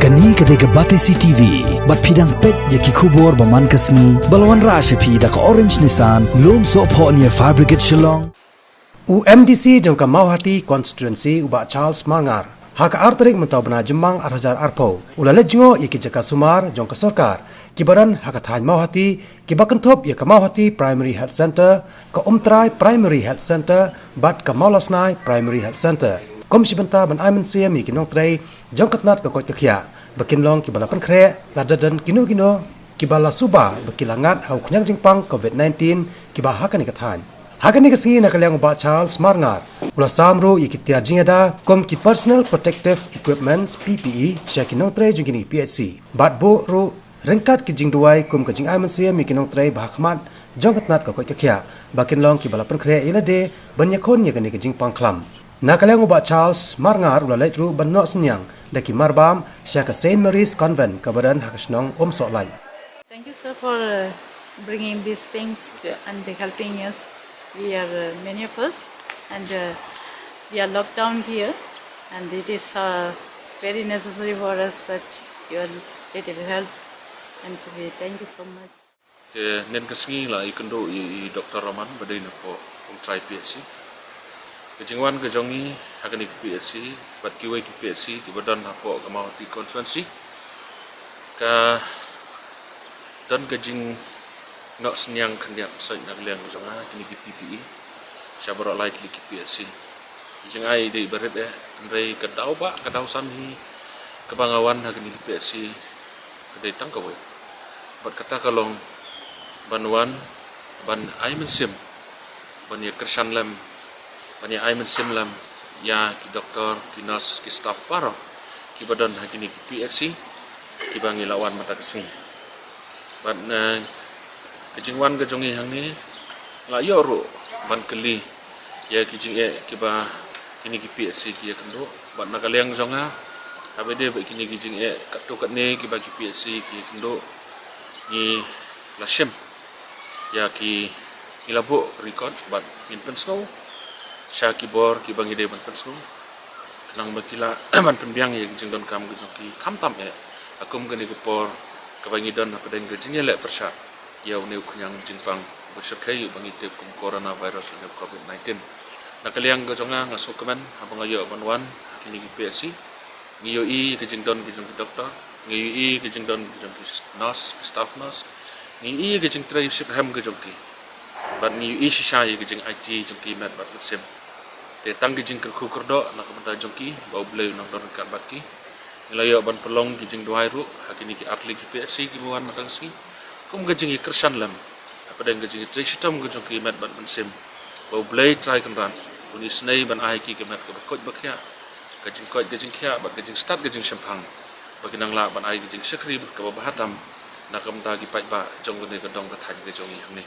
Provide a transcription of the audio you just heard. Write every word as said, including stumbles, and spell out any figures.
Kane ka dei ka Batesi T V, bad phi dang peit ïa ki khubor ba man ka sngi, ba la wanrah sha phi da ka Orange Nissan, Lumsohphoh near Fire Brigade Shillong. U M D C jong ka Mawhati Constituency u Bah Charles Marngar, ha ka ar tarik mynta u bnai Jymmang ar hajar arphew, u la leit jngoh ïa ki jaka sumar jong ka sorkar kiba don ha ka thaiñ Mawhati, kiba kynthup ïa ka Mawhati Primary Health Centre, ka Umtrai Primary Health Centre, bad ka Mawlasnai Primary Health Centre, kum shi bynta ban ai mynsiem ïa ki nongtrei jong ka tnat ka koit ka khiah, ba kin long kiba la pynkhreh lada don kino kino kiba la suba ba ki la ngat ha u khñiang jingpang covid nineteen kiba ha kane ka thaiñ. Ha kane ka sngi, na ka liang u Bah Charles Marngar u la sam ruh ïa ki tiar jingïada kum ki personal protective equipments, P P E, sha ki nongtrei jong kine ki P H C, bad buh ruh ryngkat ki jingduwai kum ka jingai mynsiem ïa ki nongtrei ba ha khmat jong ka tnat ka koit ka khiah, ba kin long kiba la pynkhreh ïa lade ban ïakhun ïa kane ka jingpang khlam. Na ka liang u Bah Charles Marngar u la leit ruh ban noh synñiang da ki marbam sha ka Saint Mary's Convent kaba don ha ka shnong Umsohlait. Thank you, sir, for uh, bringing these things to, and helping us. We are uh, many of us, and uh, we are locked down here, and it is uh, very necessary for us that your little help, and we thank you so much. Te nen ka sngi la i kynduh i, i Doktor Roman ba dei na pok Umtrai P H C. Ka jingwan ka jong i ha kane ka P H C bad kiwei ki P H C kiba don ha pok ka Mawhati constituency, ka don ka jingnoh synñiang khyndiat sait na ka liang ka jong nga kine ki P P E sha baroh lai tylli ki P H C. Ki jingai dei barit eh, hynrei ka daw ba ka daw san hi kaba nga wan ha kine ki P H C ka dei tang kawei. Bad kata ka long ban wan ban ai mynsiem, ban ïa kyrshan lem, ban ïa ai mynsiem lem ïa ki doktor, ki nurse, ki staff baroh kiba don ha kine ki P H C kiba ngi la wan mynta ka sngi. Bad na ka jingwan ka jong ngi hangne la ïoh ruh ban kylli ïa ki jingeh kiba kine ki P H C ki ïa kynduh. Bad na ka liang jong nga, haba dei ba kine ki jingeh katto katne kiba ki P H C ki ïa kynduh, ngi la shim ïa ki, ngi la buh record bad ngin pynsngew sha ki bor kiba ngi dei ban pynsngew, khnang ba ki lah ban pynbiang ïa ki jingdonkam ki jong ki khamtam eh ha kum kane ka por kaba ngi don hapdeng ka jingïaleh pyrshah ïa une u khñiang jingpang ba shyrkhei ba ngi tip kum coronavirus lane covid nineteen. Na ka liang ka jong nga, nga sngewkmen haba nga ïoh ban wan ha kine ki P H C. Ngi ïohi ka jingdon ka jong ki doktor, ngi ïohi ka jingdon ka jong ki nurse, ki staff nurse, ngi ïohi ka jingtrei shitrhem ka jong ki. Bad ngi ïohi shisha ïa ka jingaiti jong ki met bad mynsiem. Te tang ka jingkyrkhu kyrdoh na ka bynta jong ki, ba U Blei un nang don ryngkat bad ki. Ngi la ïoh ban pynlong ki jingduwai ruh ha kine ki artylli ki P H C kiba wan mynta ka sngi, kum ka jingïakyrshan lem hapdeng ka jingïatrei shitom ka jong ki met bad mynsiem, ba U Blei Trai Kynrad un isynei ban ai ki ka met kaba koit ba khiah, ka jingkoit ka jingkhiah bad ka jingstad ka jingshemphang, ba kin nang lah ban ai ka jingshakri kaba bha tam na ka bynta ki paidbah jong kane ka dong ka thaiñ ka jong ngi hangne.